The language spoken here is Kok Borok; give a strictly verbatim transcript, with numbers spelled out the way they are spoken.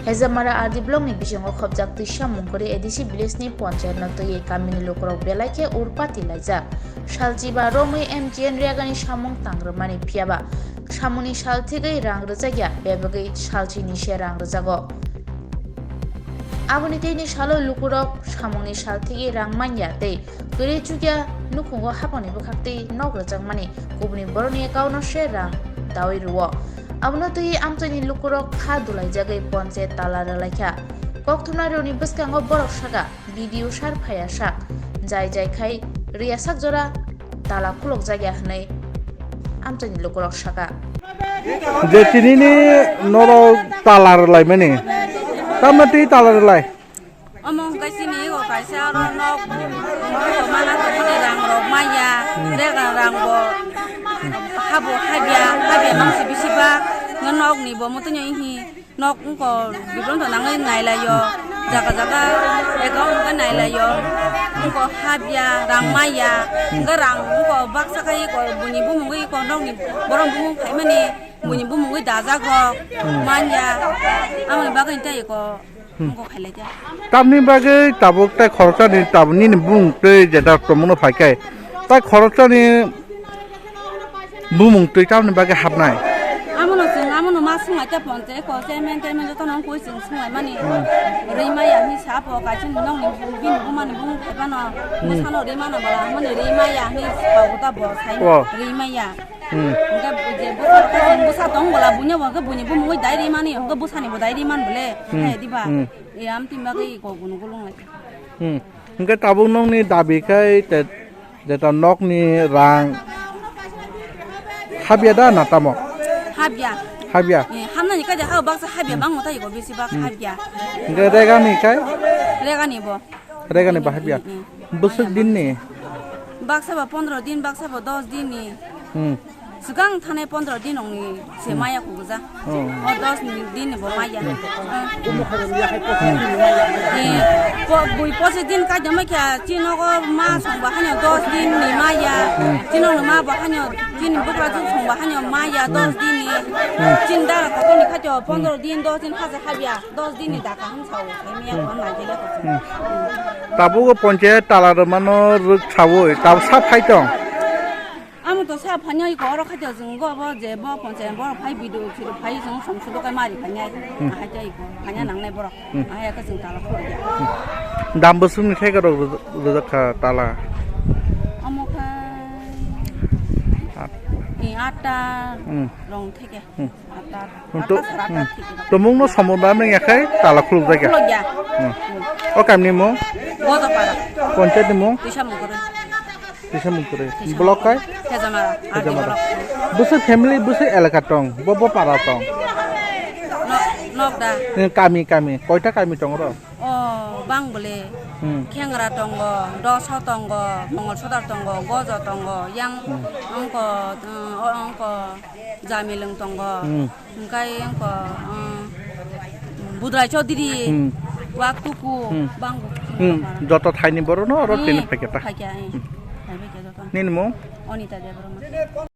Haijamara R D block ni bisingo khopjak twi samung kwrwi A D C village ni panchayat no twiwi kamini lukurok belai khe urpati laijak. Salchiba romwi M G N Rega ni samung tangrwmani phiyaba samungni sal thigwi rang rwjakya, bebagwi salchini se rang rwjago. Aboni tei ni salo lukurok samungni sal thigwi rang manya tei kwrwi chukya nukhungo hapangni bwkhaktwi nok rwjakmani kubuni borokni account no se rang dawi rwo. Abono twiwi amchaini lukurok kha dulaijagwi ponche tala rwlaikha. Kokthumnairokni bwskango borok saka, B D O sar phaiya sak, jai jai khai rwya sak jora tala khulokjakya hwnwi amchaini lukurok saka. Je tinini norok tala rwlaimani, tamno twi tala rwlai? Omo hwnkhe chini o kaisa oro nok, nok mana tongmani rang rok maya, rega rang bo habo habya, habya mangsi bisi ba, nok ni bo muitu ni hi nok wngko bibron to nangwi nailaio, jaga jaga account wngkhe nailaio, wngko habya, rang maya, wngkhe rang wngko baksa khai ko buini bumungwi ko nokni borok bumung phaimani buini bumungwi dajak rok manya, amoni bagwi tei ko. Hmm. Tamni bagwi tabuk tai khoroksani tabuk nini bumung twi jeta tongmano phai khe, tai khoroksani bumung twi tamni bagwi hapnai? Amono chwng amono ma swngnaikha ponche ko chairman, chairman jotono wngkui chwng swngnaimani. Hmm. Rwi maya hinwi sa pho, kaisa nokni bini bumani bumung phaibano, hmm, bwsano rwi mano bwla, amoni rwi maya hinwi sa bo ta bo saino. Oh. Rwi maya. Hmm. Hwnkhe je bwsa, bwsa tong bwla buino bo hwnkhe buini bumungwi dai rwi mani, hwnkhe bwsani bo dai rwi man bwle. Hmm. Hai diba? Hmm. E, amtwi bagwi kok gunu gulung lai. Hmm. Hwnkhe tabuk nokni dabi khai te, jeta nokni rang habya da na tamo? Habya. Habya. E, hamnani kaida ha baksa habya. Hmm. Bangma tai ko bisi bak. Hmm. Habya. Hwnkhe regani khai? Regani bo. Regani bahai biya. Hmm, hmm. Bwswk din ni? Baksa bo pondro din, baksa bo dos din ni. Hmm. Swkang thanai pondro din ong ni se. Hmm. Maya khugja. Oh. O dos ni din ni bo maya. Hmm. Hmm. Eh, po-, bui pochis din kaijama kya, chini nogo ma song ba hanyo dos din ni maya. Hmm. Chini nogo ma ba hanyo, chini bukra juk song ba hanyo maya, hmm, dos din ni. Hmm. Chini dara kotor ni khaito pondro din, dos din haja habya. Dos din ni daka hwn sao, hai miya. Hmm. Hwn nai jele ko. Hmm. Tabuk o ponche tala rwmano rwk saui, tabuk sa phai tong. Amo to sa phanya iko oro khaito jwng go bo je bo ponche borok phai video chiro phai jwng som sudo kai mari phanya. Hmm. Ahai tai iko, phanya. Hmm. Nangnai borok. Hmm. Ahai ka jwng tala khulya. Hmm. Dam bwswk ni thai rok rwjak, rwjak kha tala? Amo kha. At. Ni atta. Hmm. Rong theke. Hmm. Atta, to, atta sara, hmm, atta thik. Tomung no somor ba meng yakhai tala khuluk jaga. Khuluk ya. Hmm. O kam ni mung? Godopara. Ponchayat ni mung? Tisa Mungkuri. Tisa Mungkuri. Tisa Block kai? Mungkuri. Tejamara. Tejamara. Adi block. Bwswk family, bwswk elaka tong? Bo, bo para tong? No-, nokda. Eh, kami, kami. Koita kami tong ro? O, bang bole. Hmm. Khengra tongo, Doso tongo, Mongol Sodar tongo, Gojo tongo, yang, hmm, ongko, eh, o, ongko Jamilung tongo. Hmm. Hingkai ongko, eh, Budrai Chaudhary, hmm, Wak Tuku, hmm, bang. Hmm. Joto thaini borok no oro. Hmm. Tini phaikhe ta. Phaikhe, eh. Hmm. Phai phaikhe joto. Nini mung? Onita Debbarma.